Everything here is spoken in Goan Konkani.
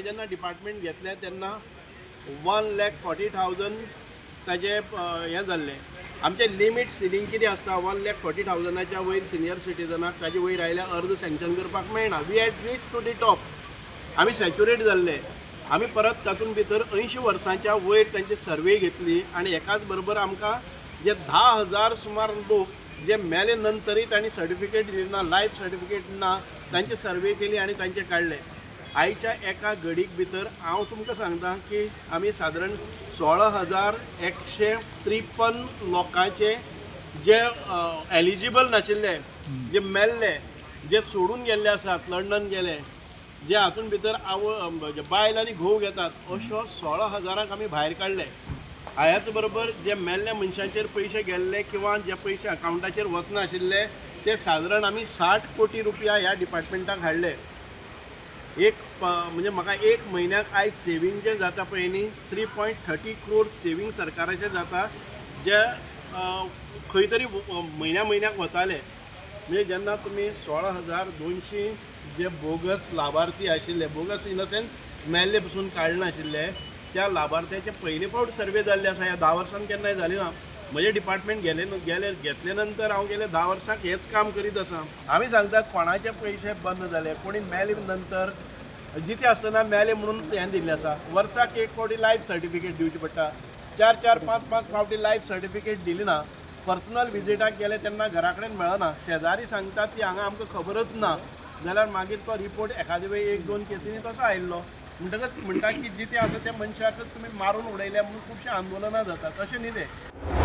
जेन्ना डिपार्टमेंट घेतलें तेन्ना 1,40,000 ताजे हें जाल्लें. आमचें लिमीट सिलींग कितें आसता, 1,40,000च्या वयर सिनियर सिटीजनाक ताजे वयर आयल्यार अर्ज सँक्शन करपाक मेळना. We had reach to the top. आमी सॅच्युरेट जाल्ले. आमी परत तातूंत भितर 80 वर्सांच्या वयर तांची सर्वे घेतली आनी एकाच बरोबर आमकां जे 10,000 सुमार लोक जे मेले नंतरय तांणी सर्टिफिकेट दिली ना, लायफ सर्टिफिकेट ना, तांची सर्वे केली आनी तांचे काडले. आयच्या एका घडीक भितर हांव तुमकां सांगता की आमी सादारण 16,153 लोकांचे जे एलिजिबल नाशिल्ले, जे मेल्ले, जे सोडून गेल्ले आसात, लंडन गेले, जे हातून भितर आवय बायल आनी घोव घेतात, अश्यो 16,000क आमी भायर काडले. हायाच बरोबर जे मेल्ल्या मनशांचेर पयशे गेल्ले किंवा जे पयशे अकावंटाचेर वचनाशिल्ले ते सादारण आमी 60 कोटी रुपया ह्या डिपार्टमेंटाक हाडले. एक म्हणजे म्हाका एक म्हयन्याक आयज सेवींग जें जाता पळय न्ही, 3.30 क्रोर सेवींग सरकाराचें जाता, जे खंय तरी म्हयन्या म्हयन्याक वताले. म्हणजे जेन्ना तुमी 16,200 जे बोगस लाभार्थी आशिल्ले, बोगस इन अ सेन्स मेल्ले पसून काडनाशिल्ले, त्या लाभार्थ्याचे पयले फावट सर्वे जाल्ले आसा. ह्या 10 वर्सान केन्नाय जाली ना. म्हजें डिपार्टमेंट गेले गेले घेतले नंतर हांव गेले 10 वर्सांक हेंच काम करीत आसा. आमी सांगतात कोणाचे पयशे बंद जाले, कोणी मेले नंतर, जिते आसतना मेले म्हणून हें दिल्लें आसा. वर्साक एक फावटी लायफ सर्टिफिकेट दिवची पडटा. चार चार पांच पांच फावटी लायफ सर्टिफिकेट दिली ना. पर्सनल विजिटाक गेले तेन्ना घरा कडेन मेळना. शेजारी सांगतात की हांगा आमकां खबरच ना, जाल्यार मागीर तो रिपोर्ट एखादे वेळी एक दोन केसींनी तसो आयिल्लो. म्हणटकच म्हणटा की जिते आसा त्या मनशाकच तुमी मारून उडयल्या म्हणून खुबशीं आंदोलनां जातात. तशें न्ही तें.